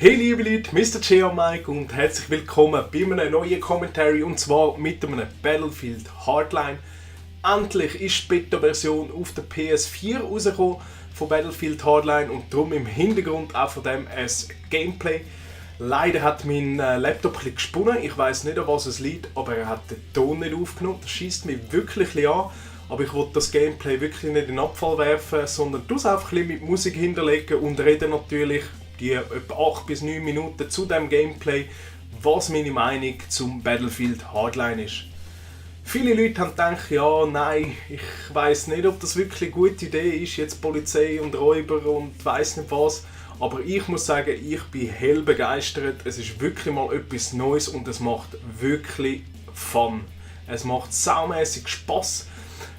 Hey liebe Leute, Mr. J. Mike und herzlich willkommen bei einem neuen Commentary und zwar mit einem Battlefield Hardline. Endlich ist die Beta-Version auf der PS4 rausgekommen von Battlefield Hardline und darum im Hintergrund auch von dem ein Gameplay. Leider hat mein Laptop ein bisschen gesponnen, ich weiss nicht an was es liegt, aber er hat den Ton nicht aufgenommen. Das scheisst mich wirklich ein bisschen an, aber ich wollte das Gameplay wirklich nicht in den Abfall werfen, sondern es einfach ein bisschen mit Musik hinterlegen und rede natürlich die etwa 8 bis 9 Minuten zu dem Gameplay, was meine Meinung zum Battlefield Hardline ist. Viele Leute haben gedacht, ja, nein, ich weiss nicht, ob das wirklich eine gute Idee ist, jetzt Polizei und Räuber und weiss nicht was. Aber ich muss sagen, ich bin hell begeistert. Es ist wirklich mal etwas Neues und es macht wirklich Fun. Es macht saumässig Spass.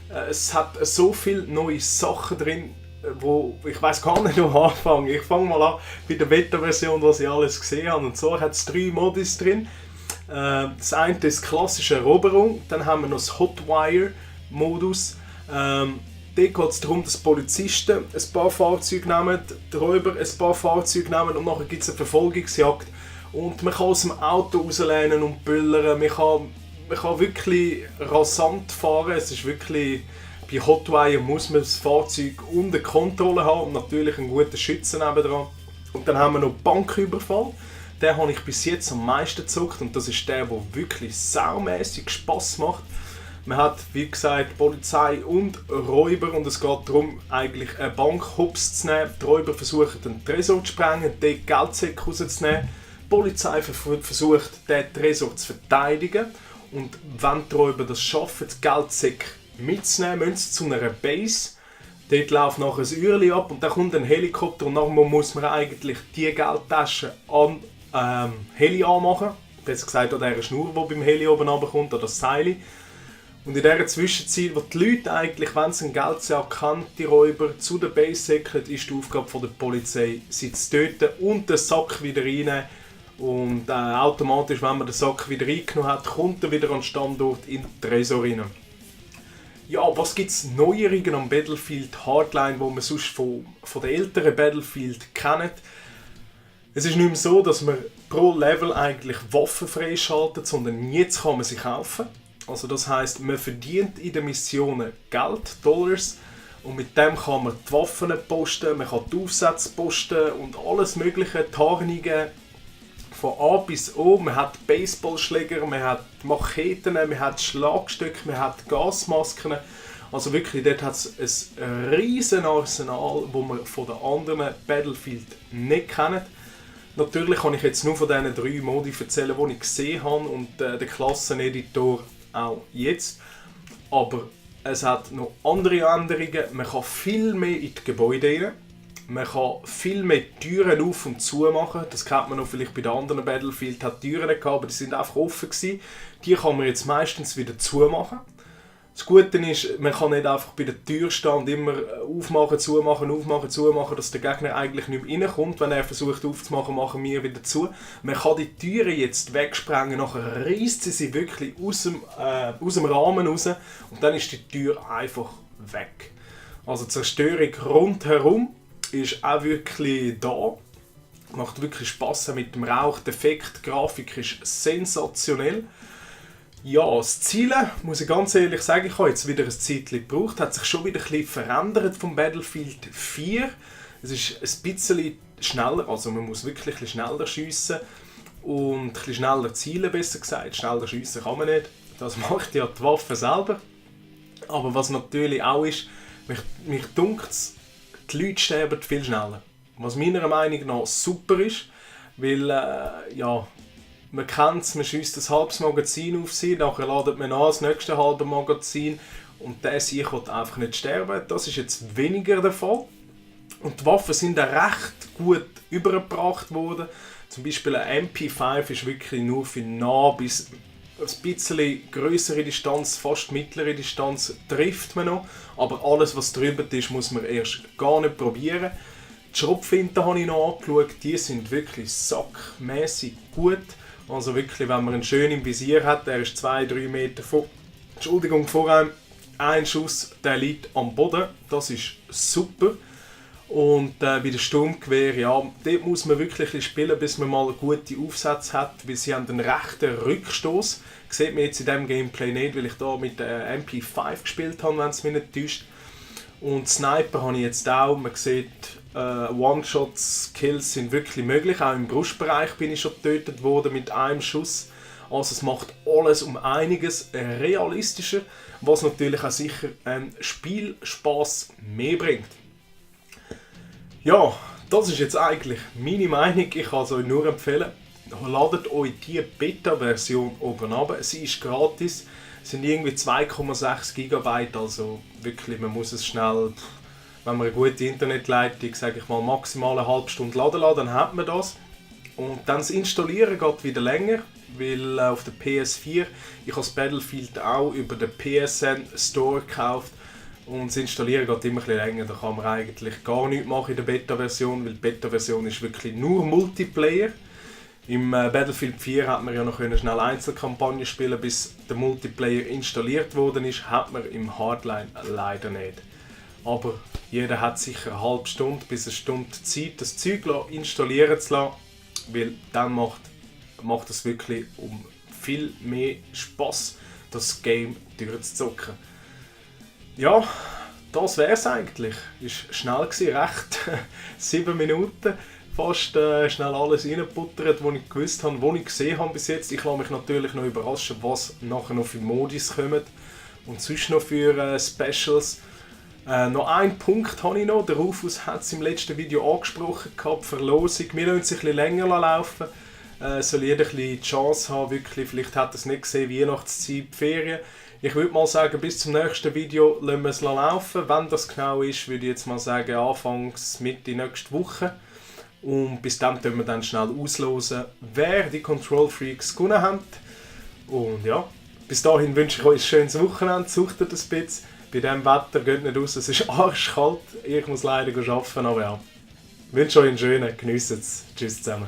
Es hat so viele neue Sachen drin, wo ich weiß gar nicht, wo anfangen. Ich fange mal an bei der Beta-Version, was ich alles gesehen habe. Und zwar hat es 3 Modis drin. Das eine ist klassische Eroberung, dann haben wir noch das Hotwire-Modus. Dort geht es darum, dass Polizisten ein paar Fahrzeuge nehmen, die Räuber ein paar Fahrzeuge nehmen und nachher gibt es eine Verfolgungsjagd. Und man kann aus dem Auto rauslehnen und böllern, man kann wirklich rasant fahren, es ist wirklich... Bei Hotwire muss man das Fahrzeug unter Kontrolle haben und natürlich einen guten Schützen nebendran. Und dann haben wir noch Banküberfall. Den habe ich bis jetzt am meisten gezockt und das ist der wirklich saumässig Spass macht. Man hat, wie gesagt, Polizei und Räuber und es geht darum, eigentlich eine Bank hops zu nehmen. Die Räuber versuchen den Tresor zu sprengen, den Geldsäcke rauszunehmen. Die Polizei versucht, den Tresor zu verteidigen. Und wenn die Räuber das schaffen, die Geldsäcke mitzunehmen, müssen sie zu einer Base. Dort läuft nachher ein Uhrli ab und dann kommt ein Helikopter und nachher muss man eigentlich die Geldtasche an Heli anmachen. Besser gesagt an dieser Schnur, die beim Heli oben runterkommt, an das Seil. Und in dieser Zwischenzeit, wo die Leute eigentlich, wenn sie einen Geldsack haben, die Räuber zu der Base säckeln, ist die Aufgabe der Polizei, sie zu töten und den Sack wieder reinnehmen. Und automatisch, wenn man den Sack wieder reingenommen hat, kommt er wieder an den Standort in den Tresor rein. Ja, was gibt es Neuerungen am Battlefield Hardline, wo man sonst von den älteren Battlefield kennt? Es ist nicht mehr so, dass man pro Level eigentlich Waffen freischaltet, sondern jetzt kann man sie kaufen. Also das heisst, man verdient in den Missionen Geld, Dollars, und mit dem kann man die Waffen posten, man kann die Aufsätze posten und alles mögliche, Tarnungen von A bis O. Man hat Baseballschläger, man hat Macheten, man hat Schlagstöcke, man hat Gasmasken. Also wirklich, dort hat es ein riesen Arsenal, das man von den anderen Battlefield nicht kennt. Natürlich kann ich jetzt nur von diesen 3 Modi erzählen, die ich gesehen habe und den Klasseneditor auch jetzt. Aber es hat noch andere Änderungen. Man kann viel mehr in die Gebäude rein. Man kann viel mehr Türen auf und zu machen. Das kennt man noch vielleicht bei den anderen Battlefield. Hat Türen gehabt, aber die sind einfach offen gewesen. Die kann man jetzt meistens wieder zumachen. Das Gute ist, man kann nicht einfach bei der Tür stehen und immer aufmachen, zumachen, dass der Gegner eigentlich nicht mehr reinkommt. Wenn er versucht aufzumachen, machen wir wieder zu. Man kann die Türen jetzt wegsprengen, nachher reißt sie wirklich aus dem Rahmen raus und dann ist die Tür einfach weg. Also die Zerstörung rundherum ist auch wirklich da. Macht wirklich Spass mit dem Rauch, der Effekt, die Grafik ist sensationell. Ja, das Zielen, muss ich ganz ehrlich sagen, ich habe jetzt wieder ein Zeitchen gebraucht, hat sich schon wieder ein bisschen verändert vom Battlefield 4. Es ist ein bisschen schneller, also man muss wirklich ein bisschen schneller schiessen und ein bisschen schneller zielen, besser gesagt. Schneller schiessen kann man nicht, das macht ja die Waffe selber. Aber was natürlich auch ist, mich dunkt es, die Leute sterben viel schneller. Was meiner Meinung nach super ist, weil man kennt es, man schiesst ein halbes Magazin auf sie, nachher ladet man an das nächste halbe Magazin und der Sieg will einfach nicht sterben. Das ist jetzt weniger der Fall. Und die Waffen sind auch recht gut übergebracht worden. Zum Beispiel ein MP5 ist wirklich nur für nah bis ein bisschen größere Distanz, fast mittlere Distanz trifft man noch. Aber alles, was drüber ist, muss man erst gar nicht probieren. Die Schrotflinten habe ich noch angeschaut, die sind wirklich sackmässig gut. Also wirklich, wenn man einen schön im Visier hat, der ist 2-3 Meter vor einem, ein Schuss, der liegt am Boden, das ist super. Und bei der Sturmgewehr, ja, dort muss man wirklich ein bisschen spielen, bis man mal einen guten Aufsatz hat, weil sie haben einen rechten Rückstoß. Das sieht man jetzt in diesem Gameplay nicht, weil ich da mit der MP5 gespielt habe, wenn es mich nicht täuscht. Und Sniper habe ich jetzt auch. Man sieht, One-Shots-Kills sind wirklich möglich. Auch im Brustbereich bin ich schon getötet worden mit einem Schuss. Also es macht alles um einiges realistischer, was natürlich auch sicher Spielspaß mehr bringt. Ja, das ist jetzt eigentlich meine Meinung. Ich kann es euch nur empfehlen. Ladet euch die Beta-Version oben ab. Sie ist gratis. Es sind irgendwie 2,6 GB. Also wirklich, man muss es schnell, wenn man eine gute Internetleitung, sage ich mal, maximal eine halbe Stunde laden lässt, dann hat man das. Und dann das Installieren geht wieder länger, weil auf der PS4, ich habe das Battlefield auch über den PSN Store gekauft. Und das Installieren geht immer ein bisschen länger, da kann man eigentlich gar nichts machen in der Beta-Version, weil die Beta-Version ist wirklich nur Multiplayer. Im Battlefield 4 hat man ja noch schnell Einzelkampagnen spielen, bis der Multiplayer installiert worden ist, hat man im Hardline leider nicht. Aber jeder hat sicher eine halbe Stunde bis eine Stunde Zeit, das Zeug installieren zu lassen, weil dann macht es wirklich um viel mehr Spaß, das Game durchzuzocken. Ja, das wäre es eigentlich. Ist schnell gewesen, recht 7 Minuten. Fast schnell alles reingebuttert, was ich gewusst habe, was ich gesehen habe bis jetzt. Ich lasse mich natürlich noch überraschen, was nachher noch für Modis kommen und sonst noch für Specials. Noch einen Punkt habe ich noch. Der Rufus hat es im letzten Video angesprochen gehabt, Verlosung. Wir lassen es ein bisschen länger laufen. Soll jeder ein bisschen die Chance haben, wirklich. Vielleicht hat er es nicht gesehen, Weihnachtszeit, Ferien. Ich würde mal sagen, bis zum nächsten Video lassen wir es laufen. Wenn das genau ist, würde ich jetzt mal sagen, anfangs Mitte nächste Woche. Und bis dann können wir dann schnell auslosen, wer die Control Freaks gewonnen hat. Und ja, bis dahin wünsche ich euch ein schönes Wochenende, suchtet ein bisschen. Bei diesem Wetter geht nicht raus, es ist arschkalt. Ich muss leider arbeiten, aber ja. Ich wünsche euch einen schönen, geniessen es. Tschüss zusammen.